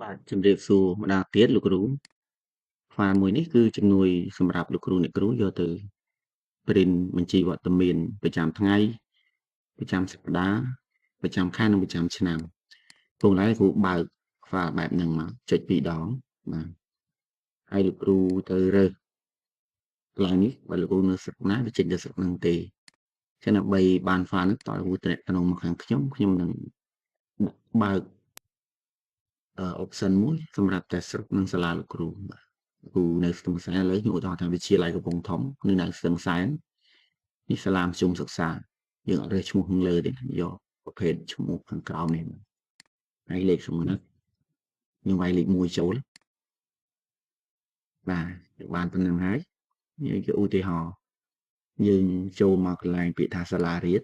បាទជំរាបសួរម្ដងទៀតលោកគ្រូ file មួយនេះគឺជំនួយសម្រាប់លោកគ្រូអ្នកគ្រូយកទៅ print បញ្ជីវត្តមានប្រចាំថ្ងៃប្រចាំសប្តាហ៍ប្រចាំខែនិងប្រចាំឆ្នាំពងឡើយគ្រូបើក file បែបហ្នឹងមកចុច2ដងបាទហើយលោកគ្រូទៅរើសកន្លែងនេះបើលោកគ្រូនៅស្រុកណាវាចេញទៅស្រុកហ្នឹងទេចឹងដើម្បីបាន file ហ្នឹងតើគ្រូតំណមកខាងខ្ញុំខ្ញុំនឹងបើក option មួយសម្រាប់តែស្រុកនិងសាលាលោកគ្រូបាទគ្រូនៅស្ទឹងសែនឥឡូវខ្ញុំឧទាហរណ៍ថាវិទ្យាល័យកំពង់ធំនៅនៅស្ទឹងសែននេះសាលាមធ្យមសិក្សាយើងអត់រើសឈ្មោះខាងលើទេយកប្រភេទឈ្មោះខាងក្រោមនេះហើយលេខសំណាក់ខ្ញុំវាយលេខ1ចូលបាទបានប៉ុណ្្នឹងហើយនេះគឺឧទាហរណ៍យើងចូលមកកន្លែងពាក្យថាសាលារៀន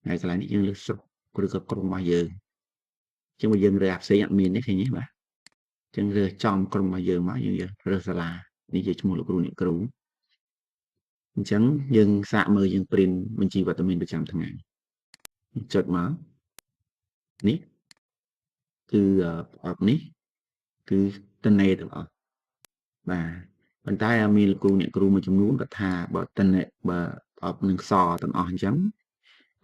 ហើយកន្លែងនេះយើងលើកស្រុកឬក៏ក្រុមរបស់យើងចឹងបើយើងរើសផ្សេងអត់មានទេឃើញទេបាទចឹងរើសចំក្រុមរបស់យើងមកយើងរើសសាលានេះជាឈ្មោះលោកគ្រូអ្នកគ្រូអញ្ចឹងយើងសាកមើលយើង print បញ្ជីវត្តមានប្រចាំថ្ងៃចុចមកនេះគឺប្រអប់នេះគឺតនេទាំងអស់បាទប៉ុន្តែមានលោកគ្រូអ្នកគ្រូមួយចំនួនគាត់ថាបើតនេបើប្រអប់នឹងសទាំងអស់អញ្ចឹង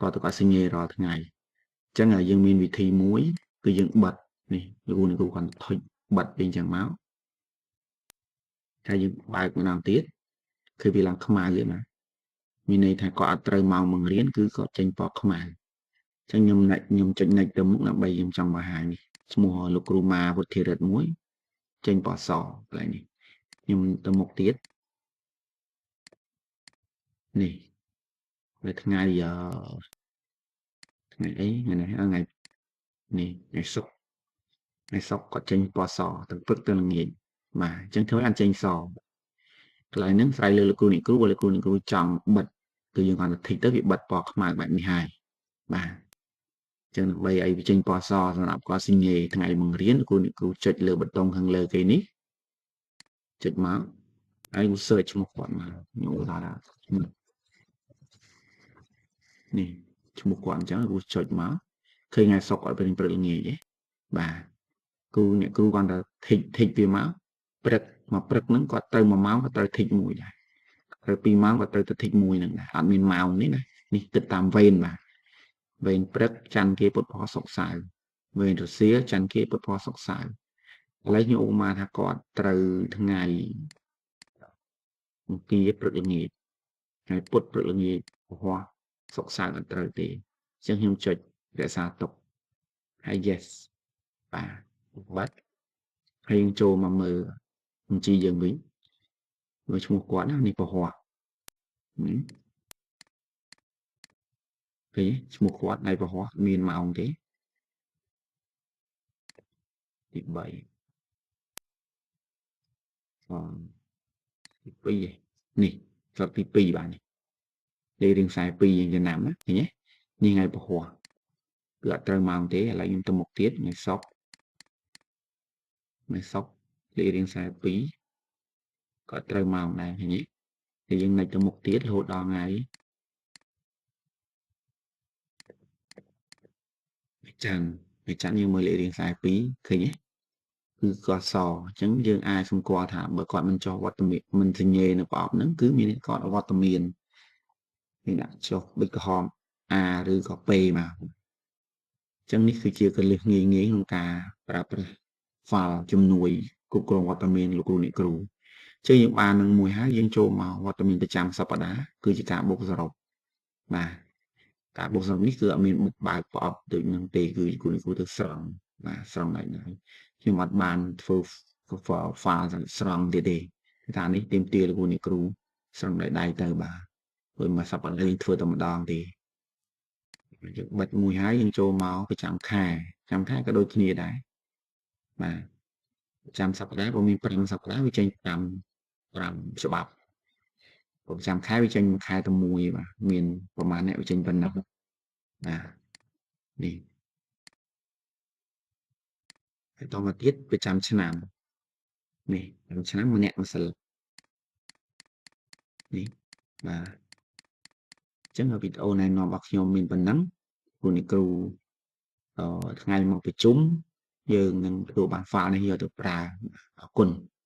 គាត់ទៅគាត់សញ្ញារាល់ថ្ងៃអញ្ចឹងយើងមានវិធីមួយគឺយើងបិទនេះលោកគ្រូអ្នកគ្រូគាត់ថុចបិទវិញអញ្ចឹងមកហើយយើងបើកម្ដងទៀតគឺវាឡើងខ្មៅទេបាទមានន័យថាគាត់អត់ត្រូវម៉ោងបង្រៀនគឺគាត់ចេញពណ៌ខ្មៅអញ្ចឹងខ្ញុំចុចនិចទៅមុខដើម្បីខ្ញុំចង់បង្ហាញនេះឈ្មោះលោកគ្រូម៉ាវុធិរិទ្ធមួយចេញពណ៌សកន្លែងនេះខ្ញុំទៅមុខទៀតនេះនៅថ្ងៃថ្ងៃអីថ្ងៃនេះថ្ងៃនេះថ្ងៃសុក្រថ្ងៃសុក្រគាត់ចេញពណ៌សទាំងព្រឹកទាំងល្ងាចបាទអញ្ចឹងធ្វើឲ្យអត់ចេញសកន្លែងហ្នឹងស្រ័យលើលោកគ្រូអ្នកគ្រូបើលោកគ្រូអ្នកគ្រូចង់បិទគឺយើងគាត់ទៅធីកទៅវាបិទពណ៌ខ្មៅបែបនេះហើយបាទអញ្ចឹងដើម្បីឲ្យវាចេញពណ៌សសម្រាប់គាត់សញ្ញាថ្ងៃបង្រៀនលោកគ្រូអ្នកគ្រូចុចលើប៊ូតុងខាងលើគេនេះចុចមកហើយ search ឈ្មោះគាត់មកខ្ញុំឧទាហរណ៍ថានេះឈ្មោះគាត់អញ្ចឹងគ្រូចុចមកឃើញថ្ងៃសុក្រអត់ព្រឹកល្ងាចទេបាទគ្រូអ្នកគ្រូគាត់ថាធីកវាមកព្រឹកមកព្រឹកហ្នឹងគាត់ត្រូវ1ម៉ោងគាត់ត្រូវធីកមួយដែរត្រូវ2ម៉ោងគាត់ត្រូវទៅធីកមួយហ្នឹងដែរអត់មានម៉ោងនេះណានេះគិតតាមវេនបាទវេនព្រឹកច័ន្ទគេពុទ្ធផលសុកសៅវេនរសៀលច័ន្ទគេពុទ្ធផលសុកសៅឥឡូវខ្ញុំឧបមាថាគាត់ត្រូវថ្ងៃអង្គារព្រឹកល្ងាចថ្ងៃពុធព្រឹកល្ងាចពហុសុកសៅអត់ត្រូវទេអញ្ចឹងខ្ញុំចុចរក្សាទុកហើយ yes បាទបាត់ហើយយើងចូលមកមើលបញ្ជីយើងវិញមើលឈ្មោះគាត់ណានេះពហុឃើញឈ្មោះគាត់ថ្ងៃពហុមានម៉ោងទេទី3ទី2នេះស្លឹកទី2បាទនេះលេខរៀង42យើងចំណាំណាឃើញទេនេះថ្ងៃពហុគឺអត់ត្រូវម៉ោងទេឥឡូវខ្ញុំទៅមុខទៀតថ្ងៃសុក្រថ្ងៃសុក្រលេខរៀង42ក៏ត្រូវម៉ោងដែរឃើញទេតែយើងនិចទៅមុខទៀតរហូតដល់ថ្ងៃច័ន្ទថ្ងៃច័ន្ទយើងមើលលេខរៀង42ឃើញទេគឺគាត់សអញ្ចឹងយើងអាចសម្គាល់ថាបើគាត់មិនចុះវត្តមានមិនសញ្ញានៅប្រអប់ហ្នឹងគឺមានគាត់វត្តមានមានដាក់ចុះប៊ិចក្រហម A ឬក៏ P មកអញ្ចឹងនេះគឺជាកលឹះងាយងាយក្នុងការប្រើប្រាស់ file ជំនួយគ្រប់គ្រងវត្តមានលោកគ្រូអ្នកគ្រូចឹងយើងបាននឹងមួយហើយយើងចូលមកវត្តមានប្រចាំសប្តាហ៍គឺជាការបូកសរុបបាទការបូកសរុបនេះគឺអត់មានបើកប្រអប់ដូចនឹងទេគឺគ្រូអ្នកគ្រូទៅស្រង់បាទស្រង់ដៃដៃខ្ញុំអត់បានធ្វើ file ស្រង់ទៀតទេថានេះទាមទារលោកគ្រូអ្នកគ្រូស្រង់ដៃដៃទៅបាទព្រោះមួយសប្តាហ៍យើងធ្វើតែម្ដងទេយើងបិទមួយហើយយើងចូលមកប្រចាំខែប្រចាំខែក៏ដូចគ្នាដែរបាទប្រចាំសប្តាហ៍បើមាន5សប្តាហ៍វាចេញ5ច្បាប់ប្រចាំខែវាចេញមួយខែតែមួយបាទមានប្រហែលអ្នកវាចេញប៉ុណ្ណឹងបាទនេះហើយតមកទៀតប្រចាំឆ្នាំនេះប្រចាំឆ្នាំម្នាក់មួយសិលនេះបាទអញ្ចឹងវីដេអូណែនាំរបស់ខ្ញុំមានប៉ុណ្ណឹងគ្រូអ្នកគ្រូថ្ងៃមកប្រជុំ យើងនឹងទទួលបាន file នេះយកទៅប្រើអរគុណ។